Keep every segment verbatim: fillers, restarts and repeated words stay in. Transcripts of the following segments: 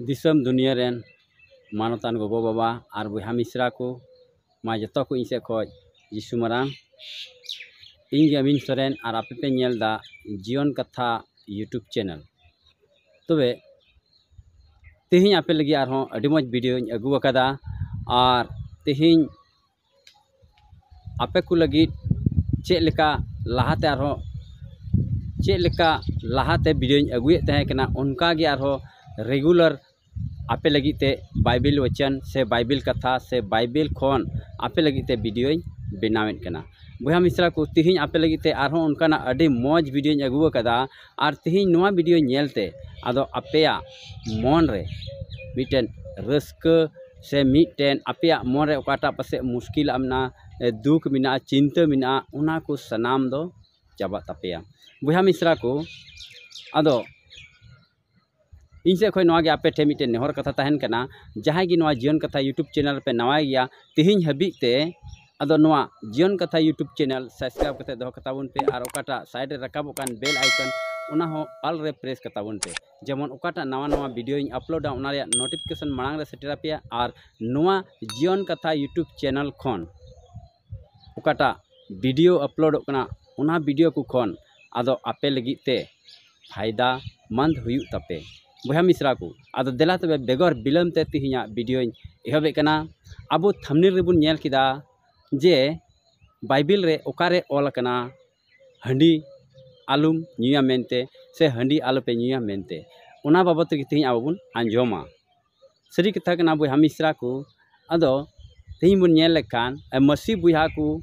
ᱫᱤᱥᱚᱢ ᱫᱩᱱᱤᱭᱟᱹ ᱨᱮᱱ ᱢᱟᱱᱚᱛᱟᱱ ᱜᱚᱜᱚ ᱵᱟᱵᱟ ᱟᱨ ᱵᱚᱭᱦᱟ ᱢᱤᱥᱨᱟ ᱠᱚ, ᱢᱟ ᱡᱚᱛᱚ ᱠᱚ ᱤᱧ ᱥᱮᱫ ᱠᱷᱚᱱ ᱡᱤᱥᱩ ᱢᱟᱨᱟᱝ᱾ ᱤᱧ ᱜᱮ ᱟᱢᱤᱱ ᱥᱚᱨᱮᱱ ᱟᱨ ᱟᱯᱮ ᱯᱮ ᱧᱮᱞ ᱮᱫᱟ ᱡᱤᱭᱚᱱ ᱠᱟᱛᱷᱟ YouTube ᱪᱮᱱᱮᱞ᱾ ᱛᱚᱵᱮ ᱛᱮᱦᱮᱧ ᱟᱯᱮ ᱞᱟᱹᱜᱤᱫ ᱟᱨᱦᱚᱸ ᱟᱹᱰᱤ ᱢᱚᱡᱽ ᱵᱷᱤᱰᱤᱭᱳᱧ ᱟᱹᱜᱩ ᱟᱠᱟᱫᱟ᱾ ᱟᱨ ᱛᱮᱦᱮᱧ ᱟᱯᱮ ᱠᱚ ᱞᱟᱹᱜᱤᱫ ᱪᱮᱫ ᱞᱮᱠᱟ ᱞᱟᱦᱟᱛᱮ ᱟᱨᱦᱚᱸ ᱪᱮᱫ ᱞᱮᱠᱟ ᱞᱟᱦᱟᱛᱮ ᱵᱷᱤᱰᱤᱭᱳᱧ ᱟᱹᱜᱩᱭᱮᱫ ᱛᱟᱦᱮᱸ ᱠᱟᱱᱟ, ᱚᱱᱠᱟ ᱜᱮ ᱟᱨᱦᱚᱸ ᱨᱮᱜᱩᱞᱟᱨ ᱟᱯᱮ ᱞᱟᱹᱜᱤᱫ ᱛᱮ ᱵᱟᱭᱵᱮᱞ ᱣᱟᱪᱚᱱ ᱥᱮ ᱵᱟᱭᱵᱮᱞ ᱠᱟᱛᱷᱟ ᱥᱮ ᱵᱟᱭᱵᱮᱞ ᱠᱷᱚᱱ ᱟᱯᱮ ᱞᱟᱹᱜᱤᱫ ᱛᱮ ᱵᱷᱤᱰᱤᱭᱳᱧ ᱵᱮᱱᱟᱣᱮᱫ ᱠᱟᱱᱟ᱾ ᱵᱚᱭᱦᱟ ᱢᱤᱥᱨᱟ ᱠᱚ, ᱛᱮᱦᱮᱧ ᱟᱯᱮ ᱞᱟᱹᱜᱤᱫ ᱛᱮ ᱟᱨᱦᱚᱸ ᱚᱱᱠᱟᱱᱟᱜ ᱟᱹᱰᱤ ᱢᱚᱡᱽ ᱵᱷᱤᱰᱤᱭᱳᱧ ᱟᱹᱜᱩ ᱟᱠᱟᱫᱟ᱾ ᱟᱨ ᱛᱮᱦᱮᱧ ᱱᱚᱣᱟ ᱵᱷᱤᱰᱤᱭᱳ ᱧᱮᱞᱛᱮ ᱟᱫᱚ ᱟᱯᱮᱭᱟᱜ ᱢᱚᱱ ᱨᱮ ᱢᱤᱫᱴᱮᱱ ᱨᱟᱹᱥᱠᱟᱹ ᱥᱮ ᱢᱤᱫᱴᱮᱱ ᱟᱯᱮᱭᱟᱜ ᱢᱚᱱ ᱨᱮ ᱚᱠᱟᱴᱟᱜ ᱯᱟᱥᱮᱡ ᱢᱩᱥᱠᱤᱞᱟᱜ ᱢᱮᱱᱟᱜᱼᱟ, ᱫᱩᱠ ᱢᱮᱱᱟᱜᱼᱟ, ᱪᱤᱱᱛᱟᱹ ᱢᱮᱱᱟᱜᱼᱟ, ᱚᱱᱟ ᱠᱚ ᱥᱟᱱᱟᱢ ᱫᱚ ᱪᱟᱵᱟᱜ ᱛᱟᱯᱮᱭᱟ᱾ ᱵᱚᱭᱦᱟ ᱢᱤᱥᱨᱟ ᱠᱚ, ᱟᱫᱚ ᱤᱧ ᱥᱮᱫ ᱠᱷᱚᱱ ᱱᱚᱣᱟ ᱜᱮ ᱟᱯᱮ ᱴᱷᱮᱱ ᱢᱤᱫᱴᱮᱱ ᱱᱮᱦᱚᱨ ᱠᱟᱛᱷᱟ ᱛᱟᱦᱮᱱ ᱠᱟᱱᱟ, ᱡᱟᱦᱟᱸᱭ ᱜᱮ ᱱᱚᱣᱟ ᱡᱤᱭᱚᱱ ᱠᱟᱛᱷᱟ YouTube ᱪᱮᱱᱮᱞ ᱯᱮ ᱱᱟᱣᱟᱭ ᱜᱮᱭᱟ, ᱛᱮᱦᱮᱧ ᱦᱟᱹᱵᱤᱡ ᱛᱮ ᱟᱫᱚ ᱱᱚᱣᱟ ᱡᱤᱭᱚᱱ ᱠᱟᱛᱷᱟ YouTube ᱪᱮᱱᱮᱞ ᱥᱟᱵᱥᱠᱨᱟᱭᱤᱵ ᱠᱟᱛᱮ ᱫᱚᱦᱚ ᱠᱟᱛᱟ ᱵᱚᱱ ᱯᱮ᱾ ᱟᱨ ᱚᱠᱟᱴᱟᱜ ᱥᱟᱭᱤᱰ ᱨᱮ ᱨᱟᱠᱟᱵᱚᱜ ᱠᱟᱱ ᱵᱮᱞ ᱟᱭᱠᱚᱱ, ᱚᱱᱟ ᱦᱚᱸ ᱚᱞ ᱨᱮ ᱯᱨᱮᱥ ᱠᱟᱛᱟ ᱵᱚᱱ ᱯᱮ, ᱡᱮᱢᱚᱱ ᱚᱠᱟᱴᱟᱜ ᱱᱟᱣᱟ ᱱᱟᱣᱟ ᱵᱷᱤᱰᱤᱭᱳᱧ ᱟᱯᱞᱳᱰᱟ ᱚᱱᱟ ᱨᱮᱭᱟᱜ ᱱᱳᱴᱤᱯᱷᱤᱠᱮᱥᱚᱱ ᱢᱟᱲᱟᱝ ᱨᱮ ᱥᱮᱴᱮᱨ ᱟᱯᱮᱭᱟ᱾ ᱟᱨ ᱱᱚᱣᱟ ᱡᱤᱭᱚᱱ ᱠᱟᱛᱷᱟ YouTube ᱪᱮᱱᱮᱞ ᱠᱷᱚᱱ ᱚᱠᱟᱴᱟᱜ ᱵᱷᱤᱰᱤᱭᱳ ᱟᱯᱞᱳᱰᱚᱜ ᱠᱟᱱᱟ, ᱚᱱᱟ ᱵᱷᱤᱰᱤᱭᱳ ᱠᱚ ᱠᱷᱚᱱ ᱟᱫᱚ ᱟᱯᱮ ᱞᱟᱹᱜᱤᱫ ᱛᱮ ᱯᱷᱟᱭᱫᱟ ᱢᱟᱱᱫ ᱦᱩᱭᱩᱜ ᱛᱟᱯᱮ᱾ ᱵᱚᱭᱦᱟ ᱢᱤᱥᱨᱟ ᱠᱚ, ᱟᱫᱚ ᱫᱮᱞᱟ ᱛᱚᱵᱮ ᱵᱮᱜᱚᱨ ᱵᱤᱞᱚᱢ ᱛᱮ ᱛᱮᱦᱮᱧᱟᱜ ᱵᱷᱤᱰᱤᱭᱳᱧ ᱮᱦᱚᱵᱮᱫ ᱠᱟᱱᱟ᱾ ᱟᱵᱚ ᱛᱷᱟᱢᱱᱮᱞ ᱨᱮᱵᱚᱱ ᱧᱮᱞ ᱠᱮᱫᱟ ᱡᱮ ᱵᱟᱭᱵᱮᱞ ᱨᱮ ᱚᱠᱟᱨᱮ ᱚᱞ ᱟᱠᱟᱱᱟ, "ᱦᱟᱺᱰᱤ ᱟᱞᱚᱢ ᱧᱩᱭᱟ" ᱢᱮᱱᱛᱮ, ᱥᱮ "ᱦᱟᱺᱰᱤ ᱟᱞᱚᱯᱮ ᱧᱩᱭᱟ" ᱢᱮᱱᱛᱮ᱾ ᱚᱱᱟ ᱵᱟᱵᱚᱫ ᱛᱮᱜᱮ ᱛᱮᱦᱮᱧ ᱟᱵᱚ ᱵᱚᱱ ᱟᱸᱡᱚᱢᱟ᱾ ᱥᱟᱹᱨᱤ ᱠᱟᱛᱷᱟ ᱠᱟᱱᱟ ᱵᱚᱭᱦᱟ ᱢᱤᱥᱨᱟ ᱠᱚ᱾ ᱟᱫᱚ ᱛᱮᱦᱮᱧ ᱵᱚᱱ ᱧᱮᱞ ᱞᱮᱠᱷᱟᱱ, ᱮ, ᱢᱟᱹᱥᱤ ᱵᱚᱭᱦᱟ ᱠᱚ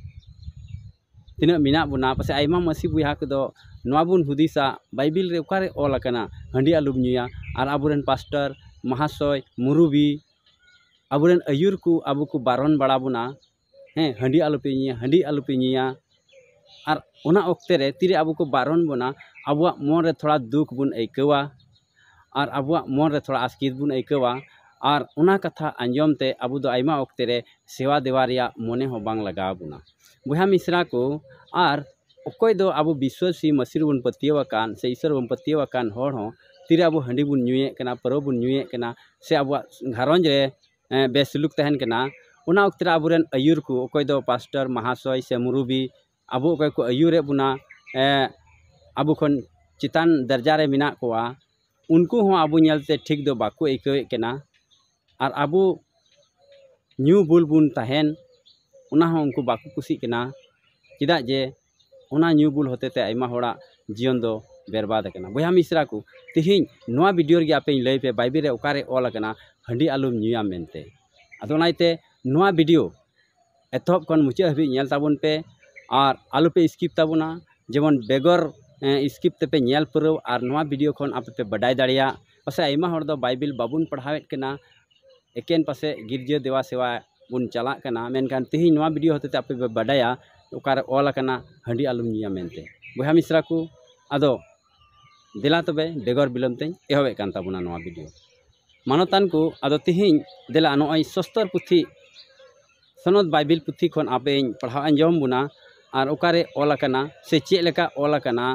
ᱛᱤᱱᱟᱹᱜ ᱢᱮᱱᱟᱜ ᱵᱚᱱᱟ, ᱯᱟᱥᱮᱡ ᱟᱭᱢᱟ ᱢᱟᱹᱥᱤ ᱵᱚᱭᱦᱟ ᱠᱚᱫᱚ ᱱᱚᱣᱟ ᱵᱚᱱ ᱦᱩᱫᱤᱥᱟ, ᱵᱟᱭᱵᱮᱞ ᱨᱮ ᱚᱠᱟᱨᱮ ᱚᱞ ᱟᱠᱟᱱᱟ ᱦᱟᱺᱰᱤ ᱟᱞᱚᱢ ᱧᱩᱭᱟ? ᱟᱨ ᱟᱵᱚᱨᱮᱱ ᱯᱟᱥᱴᱚᱨ, ᱢᱟᱦᱟᱥᱚᱭ, ᱢᱩᱨᱩᱵᱤ, ᱟᱵᱚᱨᱮᱱ ᱟᱹᱭᱩᱨ ᱠᱚ ᱟᱵᱚ ᱠᱚ ᱵᱟᱨᱚᱱ ᱵᱟᱲᱟ ᱵᱚᱱᱟ, ᱦᱮᱸ, "ᱦᱟᱺᱰᱤ ᱟᱞᱚᱯᱮ ᱧᱩᱭᱟ, ᱦᱟᱺᱰᱤ ᱟᱞᱚᱯᱮ ᱧᱩᱭᱟ᱾" ᱟᱨ ᱚᱱᱟ ᱚᱠᱛᱮ ᱨᱮ ᱛᱤᱨᱮ ᱟᱵᱚ ᱠᱚ ᱵᱟᱨᱚᱱ ᱵᱚᱱᱟ, ᱟᱵᱚᱣᱟᱜ ᱢᱚᱱ ᱨᱮ ᱛᱷᱚᱲᱟ ᱫᱩᱠ ᱵᱚᱱ ᱟᱹᱭᱠᱟᱹᱣᱟ ᱟᱨ ᱟᱵᱚᱣᱟᱜ ᱢᱚᱱ ᱨᱮ ᱛᱷᱚᱲᱟ ᱟᱥᱠᱮᱛ ᱵᱚᱱ ᱟᱹᱭᱠᱟᱹᱣᱟ᱾ ᱟᱨ ᱚᱱᱟ ᱠᱟᱛᱷᱟ ᱟᱸᱡᱚᱢ ᱛᱮ ᱟᱵᱚ ᱫᱚ ᱟᱭᱢᱟ ᱚᱠᱛᱮ ᱨᱮ ᱥᱮᱣᱟ ᱫᱮᱣᱟ ᱨᱮᱭᱟᱜ ᱢᱚᱱᱮ ᱦᱚᱸ ᱵᱟᱝ ᱞᱟᱜᱟᱣ ᱵᱚᱱᱟ᱾ ᱵᱚᱭᱦᱟ ᱢᱤᱥᱨᱟ ᱠᱚ, ᱟᱨ ᱚᱠᱚᱭ ᱫᱚ ᱟᱵᱚ ᱵᱤᱥᱣᱟᱹᱥᱤ ᱢᱟᱹᱥᱤ ᱨᱮᱵᱚᱱ ᱯᱟᱹᱛᱭᱟᱹᱣ ᱟᱠᱟᱱ ᱥᱮ ᱤᱥᱚᱨ ᱵᱚᱱ ᱯᱟᱹᱛᱭᱟᱹᱣ ᱟᱠᱟᱱ ᱦᱚᱲ ᱦᱚᱸ ᱛᱤᱨᱮ ᱟᱵᱚ ᱦᱟᱺᱰᱤ ᱵᱚᱱ ᱧᱩᱭᱮᱫ ᱠᱟᱱᱟ, ᱯᱟᱹᱣᱨᱟᱹ ᱵᱚᱱ ᱧᱩᱭᱮᱫ ᱠᱟᱱᱟ, ᱥᱮ ᱟᱵᱚᱣᱟᱜ ᱜᱷᱟᱨᱚᱸᱡᱽ ᱨᱮ ᱮᱸ, ᱵᱮᱥᱩᱞᱩᱠ ᱛᱟᱦᱮᱱ ᱠᱟᱱᱟ, ᱚᱱᱟ ᱚᱠᱛᱮ ᱨᱮ ᱟᱵᱚᱨᱮᱱ ᱟᱹᱭᱩᱨ ᱠᱚ, ᱚᱠᱚᱭ ᱫᱚ ᱯᱟᱥᱴᱚᱨ, ᱢᱟᱦᱟᱥᱚᱭ ᱥᱮ ᱢᱩᱨᱩᱵᱤ, ᱟᱵᱚ ᱚᱠᱚᱭ ᱠᱚ ᱟᱹᱭᱩᱨᱮᱫ ᱵᱚᱱᱟ, ᱮᱸ, ᱟᱵᱚ ᱠᱷᱚᱱ ᱪᱮᱛᱟᱱ ᱫᱟᱨᱡᱟ ᱨᱮ ᱢᱮᱱᱟᱜ ᱠᱚᱣᱟ, ᱩᱱᱠᱩ ᱦᱚᱸ ᱟᱵᱚ ᱧᱮᱞᱛᱮ ᱴᱷᱤᱠ ᱫᱚ ᱵᱟᱠᱚ ᱟᱹᱭᱠᱟᱹᱣᱮᱫ ᱠᱟᱱᱟ᱾ ᱟᱨ ᱟᱵᱚ ᱧᱩ ᱵᱩᱞ ᱵᱚᱱ ᱛᱟᱦᱮᱱ, ᱚᱱᱟ ᱦᱚᱸ ᱩᱱᱠᱩ ᱵᱟᱠᱚ ᱠᱩᱥᱤᱜ ᱠᱟᱱᱟ᱾ ᱪᱮᱫᱟᱜ ᱡᱮ ᱚᱱᱟ ᱧᱩ ᱵᱩᱞ ᱦᱚᱛᱮᱛᱮ ᱟᱭᱢᱟ ᱦᱚᱲᱟᱜ ᱡᱤᱭᱚᱱ ᱫᱚ ᱵᱮᱨᱵᱟᱫ ᱟᱠᱟᱱᱟ᱾ ᱵᱚᱭᱦᱟ ᱢᱤᱥᱨᱟ ᱠᱚ, ᱛᱮᱦᱮᱧ ᱱᱚᱣᱟ ᱵᱷᱤᱰᱤᱭᱳ ᱨᱮᱜᱮ ᱟᱯᱮᱧ ᱞᱟᱹᱭ ᱯᱮ, ᱵᱟᱭᱵᱮᱞ ᱨᱮ ᱚᱠᱟᱨᱮ ᱚᱞ ᱟᱠᱟᱱᱟ ᱦᱟᱺᱰᱤ ᱟᱞᱚᱢ ᱧᱩᱭᱟ ᱢᱮᱱᱛᱮ᱾ ᱟᱫᱚ ᱚᱱᱟ ᱤᱭᱟᱹᱛᱮ ᱱᱚᱣᱟ ᱵᱷᱤᱰᱤᱭᱳ ᱮᱛᱚᱦᱚᱵ ᱠᱷᱚᱱ ᱢᱩᱪᱟᱹᱫ ᱦᱟᱹᱵᱤᱡ ᱧᱮᱞ ᱛᱟᱵᱚᱱ ᱯᱮ, ᱟᱨ ᱟᱞᱚᱯᱮ ᱥᱠᱤᱯ ᱛᱟᱵᱚᱱᱟ᱾ ᱡᱮᱢᱚᱱ ᱵᱮᱜᱚᱨ, ᱮᱸ, ᱥᱠᱤᱯ ᱛᱮᱯᱮ ᱧᱮᱞ ᱯᱩᱨᱟᱹᱣ ᱟᱨ ᱱᱚᱣᱟ ᱵᱷᱤᱰᱤᱭᱳ ᱠᱷᱚᱱ ᱟᱯᱮ ᱯᱮ ᱵᱟᱰᱟᱭ ᱫᱟᱲᱮᱭᱟᱜ᱾ ᱯᱟᱥᱮᱡ ᱟᱭᱢᱟ ᱦᱚᱲ ᱫᱚ ᱵᱟᱭᱵᱮᱞ ᱵᱟᱵᱚᱱ ᱯᱟᱲᱦᱟᱣᱮᱫ ᱠᱟᱱᱟ, ᱮᱠᱮᱱ ᱯᱟᱥᱮᱡ ᱜᱤᱨᱡᱟᱹ ᱫᱮᱣᱟ ᱥᱮᱣᱟ ᱵᱚᱱ ᱪᱟᱞᱟᱜ ᱠᱟᱱᱟ, ᱢᱮᱱᱠᱷᱟᱱ ᱛᱮᱦᱮᱧ ᱱᱚᱣᱟ ᱵᱷᱤᱰᱤᱭᱳ ᱦᱚᱛᱮᱛᱮ ᱟᱯᱮ ᱯᱮ ᱵᱟᱰᱟᱭᱟ ᱚᱠᱟᱨᱮ ᱚᱞ ᱟᱠᱟᱱᱟ ᱦᱟᱺᱰᱤ ᱟᱞᱚᱢ ᱧᱩᱭᱟ ᱢᱮᱱᱛᱮ᱾ ᱵᱚᱭᱦᱟ ᱢᱤᱥᱨᱟ ᱠᱚ, ᱟᱫᱚ ᱫᱮᱞᱟ ᱛᱚᱵᱮ ᱵᱮᱜᱚᱨ ᱵᱤᱞᱚᱢ ᱛᱮᱧ ᱮᱦᱚᱵᱮᱫ ᱠᱟᱱ ᱛᱟᱵᱚᱱᱟ ᱱᱚᱣᱟ ᱵᱷᱤᱰᱤᱭᱳ᱾ ᱢᱟᱱᱚᱛᱟᱱ ᱠᱚ, ᱟᱫᱚ ᱛᱮᱦᱮᱧ ᱫᱮᱞᱟ ᱱᱚᱜᱼᱚᱭ ᱥᱚᱥᱛᱚᱨ ᱯᱩᱛᱷᱤ, ᱥᱚᱱᱚᱛ ᱵᱟᱭᱵᱮᱞ ᱯᱩᱛᱷᱤ ᱠᱷᱚᱱ ᱟᱯᱮᱧ ᱯᱟᱲᱦᱟᱣ ᱟᱸᱡᱚᱢ ᱵᱚᱱᱟ, ᱟᱨ ᱚᱠᱟᱨᱮ ᱚᱞ ᱟᱠᱟᱱᱟ ᱥᱮ ᱪᱮᱫ ᱞᱮᱠᱟ ᱚᱞ ᱟᱠᱟᱱᱟ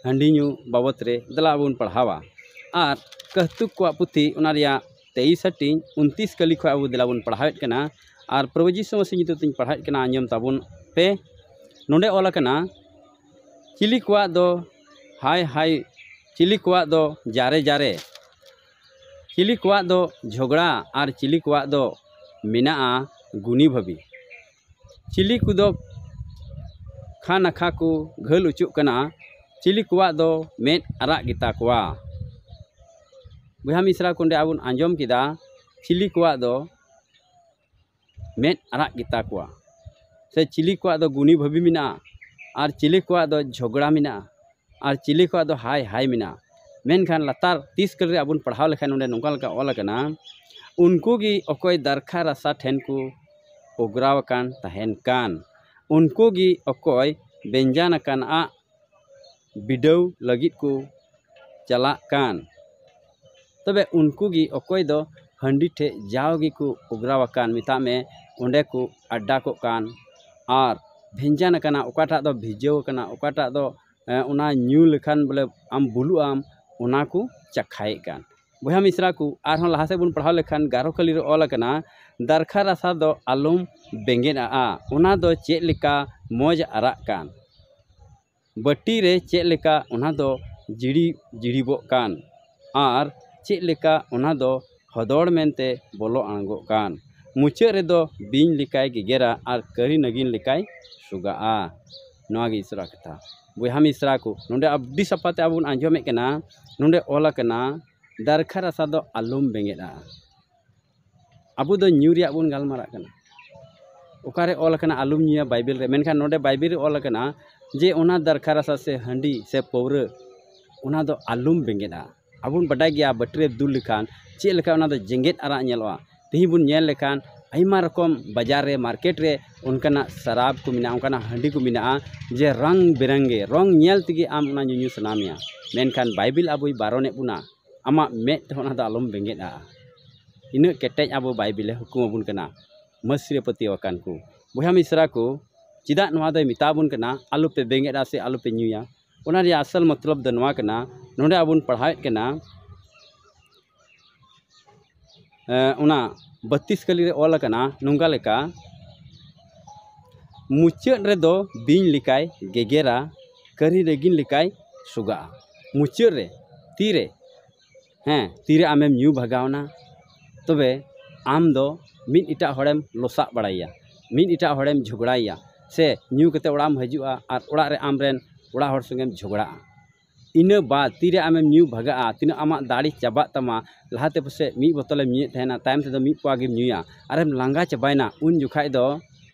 ᱦᱟᱺᱰᱤ ᱧᱩ ᱵᱟᱵᱚᱛ ᱨᱮ, ᱫᱮᱞᱟ ᱵᱚᱱ ᱯᱟᱲᱦᱟᱣᱟ᱾ ᱟᱨ ᱠᱟᱹᱦᱛᱩᱠ ᱠᱚᱣᱟᱜ ᱯᱩᱛᱷᱤ, ᱚᱱᱟ ᱨᱮᱭᱟᱜ ᱛᱮᱭᱤᱥ ᱦᱟᱹᱴᱤᱧ, ᱩᱱᱛᱤᱥ ᱠᱟᱹᱞᱤ ᱠᱷᱚᱱ ᱟᱵᱚ ᱫᱮᱞᱟ ᱵᱚᱱ ᱯᱟᱲᱦᱟᱣᱮᱫ ᱠᱟᱱᱟ᱾ ᱟᱨ ᱯᱨᱚᱵᱷᱩ ᱡᱤᱥᱩ ᱢᱟᱥᱤ ᱧᱩᱛᱩᱢ ᱛᱮᱧ ᱯᱟᱲᱦᱟᱣᱮᱫ ᱠᱟᱱᱟ, ᱟᱸᱡᱚᱢ ᱛᱟᱵᱚᱱ ᱯᱮ᱾ ᱱᱚᱰᱮ ᱚᱞ ᱟᱠᱟᱱᱟ, ᱪᱤᱞᱤ ᱠᱚᱣᱟᱜ ᱫᱚ ᱦᱟᱭ ᱦᱟᱭ, ᱪᱤᱞᱤ ᱠᱚᱣᱟᱜ ᱫᱚ ᱡᱟᱨᱮ ᱡᱟᱨᱮ, ᱪᱤᱞᱤ ᱠᱚᱣᱟᱜ ᱫᱚ ᱡᱷᱚᱜᱽᱲᱟ, ᱟᱨ ᱪᱤᱞᱤ ᱠᱚᱣᱟᱜ ᱫᱚ ᱢᱮᱱᱟᱜᱼᱟ ᱜᱩᱱᱤ ᱵᱷᱟᱹᱵᱤ᱾ ᱪᱤᱞᱤ ᱠᱚᱫᱚ ᱠᱷᱟ ᱱᱟᱠᱷᱟ ᱠᱚ ᱜᱷᱟᱹᱞ ᱚᱪᱚᱜ ᱠᱟᱱᱟ, ᱪᱤᱞᱤ ᱠᱚᱣᱟᱜ ᱫᱚ ᱢᱮᱫ ᱟᱨᱟᱜ ᱜᱮᱛᱟ ᱠᱚᱣᱟ᱾ ᱵᱚᱭᱦᱟ ᱢᱤᱥᱨᱟ ᱠᱚ, ᱚᱸᱰᱮ ᱟᱵᱚᱱ ᱟᱸᱡᱚᱢ ᱠᱮᱫᱟ, ᱪᱤᱞᱤ ᱠᱚᱣᱟᱜ ᱫᱚ ᱢᱮᱫ ᱟᱨᱟᱜ ᱜᱮᱛᱟ ᱠᱚᱣᱟ, ᱥᱮ ᱪᱤᱞᱤ ᱠᱚᱣᱟᱜ ᱫᱚ ᱜᱩᱱᱤ ᱵᱷᱟᱹᱵᱤ ᱢᱮᱱᱟᱜᱼᱟ, ᱟᱨ ᱪᱤᱞᱤ ᱠᱚᱣᱟᱜ ᱫᱚ ᱡᱷᱚᱜᱽᱲᱟ ᱢᱮᱱᱟᱜᱼᱟ, ᱟᱨ ᱪᱤᱞᱤ ᱠᱚᱣᱟᱜ ᱫᱚ ᱦᱟᱭ ᱦᱟᱭ ᱢᱮᱱᱟᱜᱼᱟ᱾ ᱢᱮᱱᱠᱷᱟᱱ ᱞᱟᱛᱟᱨ ᱛᱤᱥ ᱠᱟᱹᱞ ᱨᱮ ᱟᱵᱚᱱ ᱯᱟᱲᱦᱟᱣ ᱞᱮᱠᱷᱟᱱ ᱱᱚᱰᱮ ᱱᱚᱝᱠᱟ ᱞᱮᱠᱟ ᱚᱞ ᱟᱠᱟᱱᱟ, ᱩᱱᱠᱩ ᱜᱮ ᱚᱠᱚᱭ ᱫᱟᱨᱠᱷᱟ ᱨᱟᱥᱟ ᱴᱷᱮᱱ ᱠᱚ ᱚᱜᱽᱨᱟᱣ ᱟᱠᱟᱱ ᱛᱟᱦᱮᱱ ᱠᱟᱱ, ᱩᱱᱠᱩ ᱜᱮ ᱚᱠᱚᱭ ᱵᱮᱧᱡᱟᱱ ᱟᱠᱟᱱᱟᱜ ᱵᱤᱰᱟᱹᱣ ᱞᱟᱹᱜᱤᱫ ᱠᱚ ᱪᱟᱞᱟᱜ ᱠᱟᱱ᱾ ᱛᱚᱵᱮ ᱩᱱᱠᱩ ᱜᱮ ᱚᱠᱚᱭ ᱫᱚ ᱦᱟᱺᱰᱤ ᱴᱷᱮᱡ ᱡᱟᱣ ᱜᱮᱠᱚ ᱚᱜᱽᱨᱟᱣ ᱟᱠᱟᱱ, ᱢᱮᱛᱟᱜ ᱢᱮ ᱚᱸᱰᱮ ᱠᱚ ᱟᱰᱰᱟ ᱠᱚᱜ ᱠᱟᱱ, ᱟᱨ ᱵᱷᱮᱧᱡᱟᱱ ᱟᱠᱟᱱᱟ, ᱚᱠᱟᱴᱟᱜ ᱫᱚ ᱵᱷᱤᱡᱟᱹᱣ ᱟᱠᱟᱱᱟ, ᱚᱠᱟᱴᱟᱜ ᱫᱚ, ᱮᱸ, ᱚᱱᱟ ᱧᱩ ᱞᱮᱠᱷᱟᱱ ᱵᱚᱞᱮ ᱟᱢ ᱵᱩᱞᱩᱜ ᱟᱢ, ᱚᱱᱟ ᱠᱚ ᱪᱟᱠᱷᱟᱭᱮᱫ ᱠᱟᱱ᱾ ᱵᱚᱭᱦᱟ ᱢᱤᱥᱨᱟ ᱠᱚ, ᱟᱨᱦᱚᱸ ᱞᱟᱦᱟ ᱥᱮᱫ ᱵᱚᱱ ᱯᱟᱲᱦᱟᱣ ᱞᱮᱠᱷᱟᱱ ᱜᱟᱨᱦᱚ ᱠᱟᱹᱞᱤ ᱨᱮ ᱚᱞ ᱟᱠᱟᱱᱟ, ᱫᱟᱨᱠᱷᱟ ᱨᱟᱥᱟ ᱫᱚ ᱟᱞᱚᱢ ᱵᱮᱸᱜᱮᱫ ᱟᱜᱼᱟ, ᱚᱱᱟ ᱫᱚ ᱪᱮᱫ ᱞᱮᱠᱟ ᱢᱚᱡᱽ ᱟᱨᱟᱜ ᱠᱟᱱ, ᱵᱟᱹᱴᱤ ᱨᱮ ᱪᱮᱫ ᱞᱮᱠᱟ ᱚᱱᱟ ᱫᱚ ᱡᱤᱲᱤ ᱡᱤᱲᱤᱵᱚᱜ ᱠᱟᱱ, ᱟᱨ ᱪᱮᱫ ᱞᱮᱠᱟ ᱚᱱᱟ ᱫᱚ ᱦᱚᱫᱚᱲ ᱢᱮᱱᱛᱮ ᱵᱚᱞᱚ ᱟᱬᱜᱚᱜ ᱠᱟᱱ᱾ ᱢᱩᱪᱟᱹᱫ ᱨᱮᱫᱚ ᱵᱤᱧ ᱞᱮᱠᱟᱭ ᱜᱮᱜᱮᱨᱟ ᱟᱨ ᱠᱟᱹᱨᱤ ᱱᱟᱹᱜᱤᱱ ᱞᱮᱠᱟᱭ ᱥᱩᱜᱟᱜᱼᱟ᱾ ᱱᱚᱣᱟ ᱜᱮ ᱤᱥᱨᱟ ᱠᱟᱛᱷᱟ᱾ ᱵᱚᱭᱦᱟ ᱢᱤᱥᱨᱟ ᱠᱚ, ᱱᱚᱰᱮ ᱟᱹᱰᱤ ᱥᱟᱯᱷᱟ ᱛᱮ ᱟᱵᱚ ᱵᱚᱱ ᱟᱸᱡᱚᱢᱮᱫ ᱠᱟᱱᱟ, ᱱᱚᱰᱮ ᱚᱞ ᱟᱠᱟᱱᱟ, ᱫᱟᱨᱠᱷᱟ ᱨᱟᱥᱟ ᱫᱚ ᱟᱞᱚᱢ ᱵᱮᱸᱜᱮᱫᱼᱟ᱾ ᱟᱵᱚ ᱫᱚ ᱧᱩ ᱨᱮᱭᱟᱜ ᱵᱚᱱ ᱜᱟᱞᱢᱟᱨᱟᱜ ᱠᱟᱱᱟ᱾ ᱚᱠᱟᱨᱮ ᱚᱞ ᱟᱠᱟᱱᱟ ᱟᱞᱚᱢ ᱧᱩᱭᱟ ᱵᱟᱭᱵᱮᱞ ᱨᱮ? ᱢᱮᱱᱠᱷᱟᱱ ᱱᱚᱰᱮ ᱵᱟᱭᱵᱮᱞ ᱨᱮ ᱚᱞ ᱟᱠᱟᱱᱟ ᱡᱮ ᱚᱱᱟ ᱫᱟᱨᱠᱷᱟ ᱨᱟᱥᱟ ᱥᱮ ᱦᱟᱺᱰᱤ ᱥᱮ ᱯᱟᱹᱣᱨᱟᱹ, ᱚᱱᱟ ᱫᱚ ᱟᱞᱚᱢ ᱵᱮᱸᱜᱮᱫᱼᱟ᱾ ᱟᱵᱚ ᱵᱚᱱ ᱵᱟᱰᱟᱭ ᱜᱮᱭᱟ ᱵᱟᱹᱴᱤ ᱨᱮ ᱫᱩᱞ ᱞᱮᱠᱷᱟᱱ ᱪᱮᱫ ᱞᱮᱠᱟ ᱚᱱᱟ ᱫᱚ ᱡᱮᱜᱮᱫ ᱟᱨᱟᱜ ᱧᱮᱞᱚᱜᱼᱟ᱾ ᱛᱮᱦᱮᱧ ᱵᱚᱱ ᱧᱮᱞ ᱞᱮᱠᱷᱟᱱ ᱟᱭᱢᱟ ᱨᱚᱠᱚᱢ ᱵᱟᱡᱟᱨ ᱨᱮ, ᱢᱟᱨᱠᱮᱴ ᱨᱮ ᱚᱱᱠᱟᱱᱟᱜ ᱥᱟᱨᱟᱵ ᱠᱚ ᱢᱮᱱᱟᱜᱼᱟ, ᱚᱱᱠᱟᱱᱟᱜ ᱦᱟᱺᱰᱤ ᱠᱚ ᱢᱮᱱᱟᱜᱼᱟ ᱡᱮ ᱨᱚᱝ ᱵᱮᱨᱚᱝᱜᱮ, ᱨᱚᱝ ᱧᱮᱞ ᱛᱮᱜᱮ ᱟᱢ ᱚᱱᱟ ᱧᱩᱧᱩ ᱥᱟᱱᱟ ᱢᱮᱭᱟ᱾ ᱢᱮᱱᱠᱷᱟᱱ ᱵᱟᱭᱵᱮᱞ ᱟᱵᱚᱭ ᱵᱟᱨᱚᱱᱮᱫ ᱵᱚᱱᱟ, ᱟᱢᱟᱜ ᱢᱮᱫ ᱛᱮᱦᱚᱸ ᱚᱱᱟ ᱫᱚ ᱟᱞᱚᱢ ᱵᱮᱸᱜᱮᱫᱼᱟ᱾ ᱤᱱᱟᱹᱜ ᱠᱮᱴᱮᱡ ᱟᱵᱚ ᱵᱟᱭᱵᱮᱞᱮ ᱦᱩᱠᱩᱢ ᱟᱵᱚᱱ ᱠᱟᱱᱟ᱾ ᱢᱟᱹᱥᱤ ᱨᱮ ᱯᱟᱹᱛᱭᱟᱹᱣ ᱟᱠᱟᱱ ᱠᱚ ᱵᱚᱭᱦᱟ ᱢᱤᱥᱨᱟ ᱠᱚ, ᱪᱮᱫᱟᱜ ᱱᱚᱣᱟ ᱫᱚᱭ ᱢᱮᱛᱟ ᱵᱚᱱ ᱠᱟᱱᱟ, ᱟᱞᱚᱯᱮ ᱵᱮᱸᱜᱮᱫᱼᱟ ᱥᱮ ᱟᱞᱚᱯᱮ ᱧᱩᱭᱟ? ᱚᱱᱟ ᱨᱮᱭᱟᱜ ᱟᱥᱚᱞ ᱢᱚᱛᱞᱚᱵ ᱫᱚ ᱱᱚᱣᱟ ᱠᱟᱱᱟ᱾ ᱱᱚᱰᱮ ᱟᱵᱚ ᱵᱚᱱ ᱯᱟᱲᱦᱟᱣᱮᱫ ᱠᱟᱱᱟ, ᱮᱸ, ᱚᱱᱟ ᱵᱟᱹᱛᱤᱥ ᱠᱟᱹᱞᱤ ᱨᱮ ᱚᱞ ᱟᱠᱟᱱᱟ ᱱᱚᱝᱠᱟ ᱞᱮᱠᱟ, ᱢᱩᱪᱟᱹᱫ ᱨᱮᱫᱚ ᱵᱤᱧ ᱞᱮᱠᱟᱭ ᱜᱮᱜᱮᱨᱟ, ᱠᱟᱹᱨᱤ ᱱᱟᱹᱜᱤᱱ ᱞᱮᱠᱟᱭ ᱥᱚᱜᱟᱜᱼᱟ᱾ ᱢᱩᱪᱟᱹᱫ ᱨᱮ, ᱛᱤᱨᱮ, ᱦᱮᱸ, ᱛᱤᱨᱮ ᱟᱢᱮᱢ ᱧᱩ ᱵᱷᱟᱜᱟᱣᱱᱟ, ᱛᱚᱵᱮ ᱟᱢ ᱫᱚ ᱢᱤᱫ ᱮᱴᱟᱜ ᱦᱚᱲᱮᱢ ᱞᱚᱥᱟᱜ ᱵᱟᱲᱟᱭᱮᱭᱟ, ᱢᱤᱫ ᱮᱴᱟᱜ ᱦᱚᱲᱮᱢ ᱡᱷᱚᱜᱽᱲᱟᱭᱮᱭᱟ, ᱥᱮ ᱧᱩ ᱠᱟᱛᱮ ᱚᱲᱟᱜ ᱮᱢ ᱦᱤᱡᱩᱜᱼᱟ ᱟᱨ ᱚᱲᱟᱜ ᱨᱮ ᱟᱢᱨᱮᱱ ᱚᱲᱟᱜ ᱦᱚᱲ ᱥᱚᱸᱜᱮᱢ ᱡᱷᱚᱜᱽᱲᱟᱜᱼᱟ᱾ ᱤᱱᱟᱹ ᱵᱟᱫ ᱛᱤᱨᱮ ᱟᱢᱮᱢ ᱧᱩ ᱵᱷᱟᱜᱟᱜᱼᱟ, ᱛᱤᱱᱟᱹᱜ ᱟᱢᱟᱜ ᱫᱟᱲᱮ ᱪᱟᱵᱟᱜ ᱛᱟᱢᱟ, ᱞᱟᱦᱟᱛᱮ ᱯᱟᱥᱮᱡ ᱢᱤᱫ ᱵᱳᱛᱚᱞᱮᱢ ᱧᱩᱭᱮᱫ ᱛᱟᱦᱮᱱᱟ, ᱛᱟᱭᱚᱢ ᱛᱮᱫᱚ ᱢᱤᱫ ᱯᱳᱣᱟ ᱜᱮᱢ ᱧᱩᱭᱟ, ᱟᱨᱮᱢ ᱞᱟᱸᱜᱟ ᱪᱟᱵᱟᱭᱮᱱᱟ, ᱩᱱ ᱡᱚᱠᱷᱟᱡ ᱫᱚ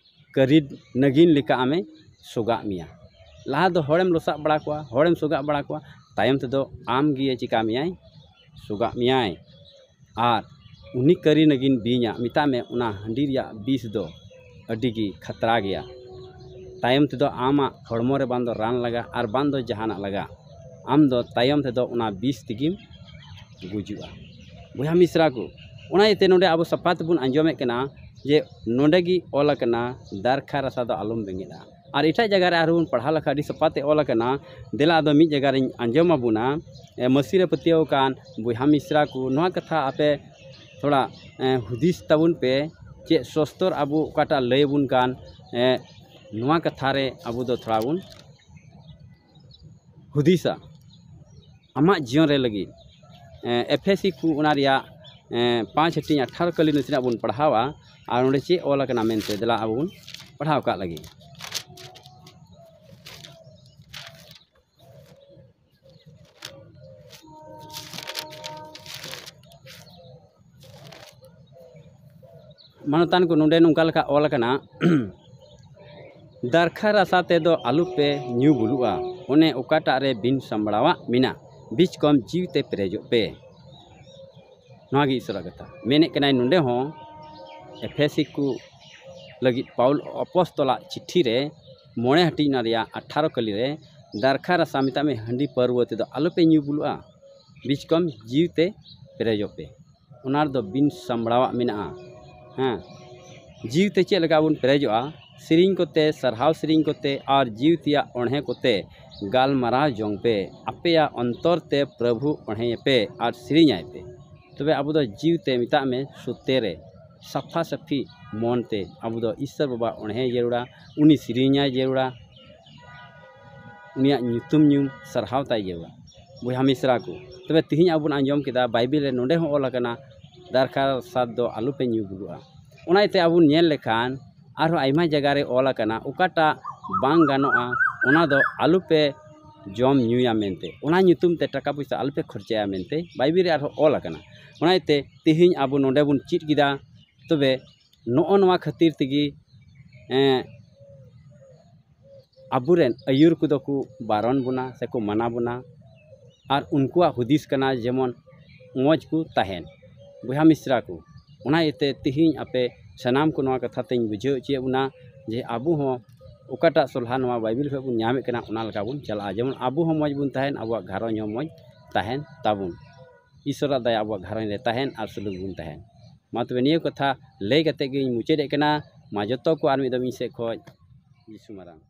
ᱠᱟᱹᱨᱤ ᱱᱟᱹᱜᱤᱱ ᱞᱮᱠᱟ ᱟᱢᱮ ᱥᱚᱜᱟᱜ ᱢᱮᱭᱟ᱾ ᱞᱟᱦᱟ ᱫᱚ ᱦᱚᱲᱮᱢ ᱞᱚᱥᱟᱜ ᱵᱟᱲᱟ ᱠᱚᱣᱟ, ᱦᱚᱲᱮᱢ ᱥᱚᱜᱟᱜ ᱵᱟᱲᱟ ᱠᱚᱣᱟ, ᱛᱟᱭᱚᱢ ᱛᱮᱫᱚ ᱟᱢ ᱜᱮ ᱪᱤᱠᱟ ᱢᱮᱭᱟᱭ? ᱥᱚᱜᱟᱜ ᱢᱮᱭᱟᱭ᱾ ᱟᱨ ᱩᱱᱤ ᱠᱟᱹᱨᱤ ᱱᱟᱹᱜᱤᱱ ᱵᱤᱧᱟᱜ, ᱢᱮᱛᱟᱜ ᱢᱮ, ᱚᱱᱟ ᱦᱟᱺᱰᱤ ᱨᱮᱭᱟᱜ ᱵᱤᱥ ᱫᱚ ᱟᱹᱰᱤ ᱜᱮ ᱠᱷᱟᱛᱨᱟ ᱜᱮᱭᱟ᱾ ᱛᱟᱭᱚᱢ ᱛᱮᱫᱚ ᱟᱢᱟᱜ ᱦᱚᱲᱢᱚ ᱨᱮ ᱵᱟᱝ ᱫᱚ ᱨᱟᱱ ᱞᱟᱜᱟᱜ ᱟᱨ ᱵᱟᱝ ᱫᱚ ᱡᱟᱦᱟᱱᱟᱜ ᱞᱟᱜᱟᱜ, ᱟᱢ ᱫᱚ ᱛᱟᱭᱚᱢ ᱛᱮᱫᱚ ᱚᱱᱟ ᱵᱤᱥ ᱛᱮᱜᱮᱢ ᱜᱩᱡᱩᱜᱼᱟ᱾ ᱵᱚᱭᱦᱟ ᱢᱤᱥᱨᱟ ᱠᱚ, ᱚᱱᱟ ᱤᱭᱟᱹᱛᱮ ᱱᱚᱰᱮ ᱟᱵᱚ ᱥᱟᱯᱷᱟ ᱛᱮᱵᱚᱱ ᱟᱸᱡᱚᱢᱮᱫ ᱠᱟᱱᱟ ᱡᱮ ᱱᱚᱰᱮ ᱜᱮ ᱚᱞ ᱟᱠᱟᱱᱟ, ᱫᱟᱨᱠᱷᱟ ᱨᱟᱥᱟ ᱫᱚ ᱟᱞᱚᱢ ᱵᱮᱸᱜᱮᱫᱼᱟ᱾ ᱟᱨ ᱮᱴᱟᱜ ᱡᱟᱭᱜᱟ ᱨᱮ ᱟᱨᱦᱚᱸ ᱵᱚᱱ ᱯᱟᱲᱦᱟᱣ ᱞᱮᱠᱷᱟᱱ ᱟᱹᱰᱤ ᱥᱟᱯᱷᱟ ᱛᱮ ᱚᱞ ᱟᱠᱟᱱᱟ᱾ ᱫᱮᱞᱟ ᱟᱫᱚ ᱢᱤᱫ ᱡᱟᱭᱜᱟ ᱨᱤᱧ ᱟᱸᱡᱚᱢ ᱟᱵᱚᱱᱟ᱾ ᱮ, ᱢᱟᱹᱥᱤ ᱨᱮ ᱯᱟᱹᱛᱭᱟᱹᱣ ᱟᱠᱟᱱ ᱵᱚᱭᱦᱟ ᱢᱤᱥᱨᱟ ᱠᱚ, ᱱᱚᱣᱟ ᱠᱟᱛᱷᱟ ᱟᱯᱮ ᱛᱷᱚᱲᱟ, ᱮ, ᱦᱩᱫᱤᱥ ᱛᱟᱵᱚᱱ ᱯᱮ᱾ ᱪᱮᱫ ᱥᱚᱥᱛᱚᱨ ᱟᱵᱚ ᱚᱠᱟᱴᱟᱜ ᱞᱟᱹᱭ ᱟᱵᱚᱱ ᱠᱟᱱ, ᱮ, ᱱᱚᱣᱟ ᱠᱟᱛᱷᱟ ᱨᱮ ᱟᱵᱚ ᱫᱚ ᱛᱷᱚᱲᱟ ᱵᱚᱱ ᱦᱩᱫᱤᱥᱟ᱾ ᱟᱢᱟᱜ ᱡᱤᱭᱚᱱ ᱨᱮ ᱞᱟᱹᱜᱤᱫ, ᱮ, ᱮᱯᱷᱮᱥᱤ ᱠᱚ ᱚᱱᱟ ᱨᱮᱭᱟᱜ, ᱮ, ᱯᱟᱸᱪ ᱦᱟᱹᱴᱤᱧ ᱟᱴᱷᱟᱨᱚ ᱠᱟᱹᱞᱤ ᱱᱟᱥᱮᱱᱟᱜ ᱵᱚᱱ ᱯᱟᱲᱦᱟᱣᱟ᱾ ᱟᱨ ᱚᱸᱰᱮ ᱪᱮᱫ ᱚᱞ ᱟᱠᱟᱱᱟ ᱢᱮᱱᱛᱮ ᱫᱮᱞᱟ ᱟᱵᱚ ᱵᱚᱱ ᱯᱟᱲᱦᱟᱣ ᱠᱟᱜ ᱞᱟᱹᱜᱤᱫ᱾ ᱢᱟᱱᱚᱛᱟᱱ ᱠᱚ, ᱱᱚᱰᱮ ᱱᱚᱝᱠᱟ ᱞᱮᱠᱟ ᱚᱞ ᱟᱠᱟᱱᱟ, ᱫᱟᱨᱠᱷᱟ ᱨᱟᱥᱟ ᱛᱮᱫᱚ ᱟᱞᱚᱯᱮ ᱧᱩ ᱵᱩᱞᱩᱜᱼᱟ, ᱚᱱᱮ ᱚᱠᱟᱴᱟᱜ ᱨᱮ ᱵᱤᱱ ᱥᱟᱢᱵᱲᱟᱣᱟᱜ ᱢᱮᱱᱟᱜ, ᱵᱤᱪᱠᱚᱢ ᱡᱤᱣᱤ ᱛᱮ ᱯᱮᱨᱮᱡᱚᱜ ᱯᱮ᱾ ᱱᱚᱣᱟ ᱜᱮ ᱤᱥᱚᱨᱟᱜ ᱠᱟᱛᱷᱟ᱾ ᱢᱮᱱᱮᱫ ᱠᱟᱱᱟᱭ ᱱᱚᱰᱮ ᱦᱚᱸ ᱮᱯᱷᱮᱥᱤ ᱠᱚ ᱞᱟᱹᱜᱤᱫ ᱯᱟᱣᱩᱞ ᱟᱯᱚᱥᱛᱚᱞᱟᱜ ᱪᱤᱴᱷᱤ ᱨᱮ ᱢᱚᱬᱮ ᱦᱟᱹᱴᱤᱧ ᱚᱱᱟ ᱨᱮᱭᱟᱜ ᱟᱴᱷᱟᱨᱚ ᱠᱟᱹᱞᱤ ᱨᱮ, ᱫᱟᱨᱠᱷᱟ ᱨᱟᱥᱟ ᱢᱮᱛᱟᱜ ᱢᱮ, ᱦᱟᱺᱰᱤ ᱯᱟᱹᱨᱣᱟᱹ ᱛᱮᱫᱚ ᱟᱞᱚᱯᱮ ᱧᱩ ᱵᱩᱞᱩᱜᱼᱟ, ᱵᱤᱪᱠᱚᱢ ᱡᱤᱣᱤ ᱛᱮ ᱯᱮᱨᱮᱡᱚᱜ ᱯᱮ᱾ ᱚᱱᱟ ᱨᱮᱫᱚ ᱵᱤᱱ ᱥᱟᱢᱵᱲᱟᱣᱟᱜ ᱢᱮᱱᱟᱜᱼᱟ᱾ ᱦᱮᱸ, ᱡᱤᱣᱤ ᱛᱮ ᱪᱮᱫ ᱞᱮᱠᱟ ᱵᱚᱱ ᱯᱮᱨᱮᱡᱚᱜᱼᱟ? ᱥᱮᱨᱮᱧ ᱠᱚᱛᱮ, ᱥᱟᱨᱦᱟᱣ ᱥᱮᱨᱮᱧ ᱠᱚᱛᱮ ᱟᱨ ᱡᱤᱣᱤ ᱛᱮᱭᱟᱜ ᱚᱬᱦᱮ ᱠᱚᱛᱮ ᱜᱟᱞᱢᱟᱨᱟᱣ ᱡᱚᱝ ᱯᱮ᱾ ᱟᱯᱮᱭᱟᱜ ᱚᱱᱛᱚᱨ ᱛᱮ ᱯᱨᱚᱵᱷᱩ ᱚᱬᱦᱮᱭᱮᱯᱮ ᱟᱨ ᱥᱮᱨᱮᱧᱟᱭ ᱯᱮ᱾ ᱛᱚᱵᱮ ᱟᱵᱚ ᱫᱚ ᱡᱤᱣᱤ ᱛᱮ ᱢᱮᱛᱟᱜ ᱢᱮ ᱥᱩᱛᱮ ᱨᱮ ᱥᱟᱯᱷᱟ ᱥᱟᱹᱯᱷᱤ ᱢᱚᱱ ᱛᱮ ᱟᱵᱚ ᱫᱚ ᱤᱥᱥᱚᱨ ᱵᱟᱵᱟ ᱚᱬᱦᱮ ᱡᱟᱹᱨᱩᱲᱟ, ᱩᱱᱤ ᱥᱮᱨᱮᱧᱟᱭ ᱡᱟᱹᱨᱩᱲᱟ, ᱩᱱᱤᱭᱟᱜ ᱧᱩᱛᱩᱢ ᱧᱩᱢ ᱥᱟᱨᱦᱟᱣ ᱛᱟᱭ ᱡᱟᱹᱨᱩᱲᱟ᱾ ᱵᱚᱭᱦᱟ ᱢᱤᱥᱨᱟ ᱠᱚ, ᱛᱚᱵᱮ ᱛᱤᱦᱤᱧ ᱟᱵᱚ ᱵᱚᱱ ᱟᱸᱡᱚᱢ ᱠᱮᱫᱟ ᱵᱟᱭᱵᱮᱞ ᱨᱮ ᱱᱚᱰᱮ ᱦᱚᱸ ᱚᱞ ᱟᱠᱟᱱᱟ, ᱫᱟᱨᱠᱷᱟ ᱨᱟᱥᱟ ᱫᱚ ᱟᱞᱚᱯᱮ ᱧᱩ ᱵᱩᱞᱩᱜᱼᱟ᱾ ᱚᱱᱟ ᱤᱭᱟᱹᱛᱮ ᱟᱵᱚ ᱧᱮᱞ ᱞᱮᱠᱷᱟᱱ ᱟᱨᱦᱚᱸ ᱟᱭᱢᱟ ᱡᱟᱭᱜᱟ ᱨᱮ ᱚᱞ ᱟᱠᱟᱱᱟ, ᱚᱠᱟᱴᱟᱜ ᱵᱟᱝ ᱜᱟᱱᱚᱜᱼᱟ ᱚᱱᱟ ᱫᱚ ᱟᱞᱚᱯᱮ ᱡᱚᱢ ᱧᱩᱭᱟ ᱢᱮᱱᱛᱮ᱾ ᱚᱱᱟ ᱧᱩᱛᱩᱢ ᱛᱮ ᱴᱟᱠᱟ ᱯᱚᱭᱥᱟ ᱟᱞᱚᱯᱮ ᱠᱷᱚᱨᱪᱟᱭᱟ ᱢᱮᱱᱛᱮ ᱵᱟᱭᱵᱮᱞ ᱨᱮ ᱟᱨᱦᱚᱸ ᱚᱞ ᱟᱠᱟᱱᱟ᱾ ᱚᱱᱟ ᱤᱭᱟᱹᱛᱮ ᱛᱮᱦᱮᱧ ᱟᱵᱚ ᱱᱚᱰᱮ ᱵᱚᱱ ᱪᱮᱫ ᱠᱮᱫᱟ᱾ ᱛᱚᱵᱮ ᱱᱚᱜᱼᱚ ᱱᱚᱣᱟ ᱠᱷᱟᱹᱛᱤᱨ ᱛᱮᱜᱮ, ᱮᱸ, ᱟᱵᱚᱨᱮᱱ ᱟᱹᱭᱩᱨ ᱠᱚᱫᱚ ᱠᱚ ᱵᱟᱨᱚᱱ ᱵᱚᱱᱟ ᱥᱮᱠᱚ ᱢᱟᱱᱟ ᱵᱚᱱᱟ᱾ ᱟᱨ ᱩᱱᱠᱩᱣᱟᱜ ᱦᱩᱫᱤᱥ ᱠᱟᱱᱟ ᱡᱮᱢᱚᱱ ᱢᱚᱡᱽ ᱠᱚ ᱛᱟᱦᱮᱱ, ᱵᱚᱭᱦᱟ ᱢᱤᱥᱨᱟ ᱠᱚ᱾ ᱚᱱᱟ ᱤᱭᱟᱹᱛᱮ ᱛᱮᱦᱮᱧ ᱟᱯᱮ ᱥᱟᱱᱟᱢ ᱠᱚ ᱱᱚᱣᱟ ᱠᱟᱛᱷᱟ ᱛᱮᱧ ᱵᱩᱡᱷᱟᱹᱣ ᱦᱚᱪᱚᱭᱮᱫ ᱵᱚᱱᱟ ᱡᱮ ᱟᱵᱚ ᱦᱚᱸ ᱚᱠᱟᱴᱟᱜ ᱥᱚᱞᱦᱟ ᱱᱚᱣᱟ ᱵᱟᱭᱵᱮᱞ ᱠᱷᱚᱱ ᱵᱚᱱ ᱧᱟᱢᱮᱫ ᱠᱟᱱᱟ, ᱚᱱᱟ ᱞᱮᱠᱟ ᱵᱚᱱ ᱪᱟᱞᱟᱜᱼᱟ᱾ ᱡᱮᱢᱚᱱ ᱟᱵᱚ ᱦᱚᱸ ᱢᱚᱡᱽ ᱵᱚᱱ ᱛᱟᱦᱮᱱ, ᱟᱵᱚᱣᱟᱜ ᱜᱷᱟᱨᱚᱸᱡᱽ ᱦᱚᱸ ᱢᱚᱡᱽ ᱛᱟᱦᱮᱱ ᱛᱟᱵᱚᱱ᱾ ᱤᱥᱚᱨᱟᱜ ᱫᱟᱭᱟ ᱟᱵᱚᱣᱟᱜ ᱜᱷᱟᱨᱚᱸᱡᱽ ᱨᱮ ᱛᱟᱦᱮᱱ ᱟᱨ ᱥᱩᱞᱩᱠ ᱵᱚᱱ ᱛᱟᱦᱮᱱ᱾ ᱢᱟ ᱛᱚᱵᱮ ᱱᱤᱭᱟᱹ ᱠᱟᱛᱷᱟ ᱞᱟᱹᱭ ᱠᱟᱛᱮ ᱜᱤᱧ ᱢᱩᱪᱟᱹᱫᱮᱫ ᱠᱟᱱᱟ᱾ ᱢᱟ ᱡᱚᱛᱚ ᱠᱚ ᱟᱨ ᱢᱤᱫ ᱫᱚᱢ ᱤᱧ ᱥᱮᱫ ᱠᱷᱚᱱ ᱡᱤᱥᱩ ᱢᱟᱨᱟᱝ᱾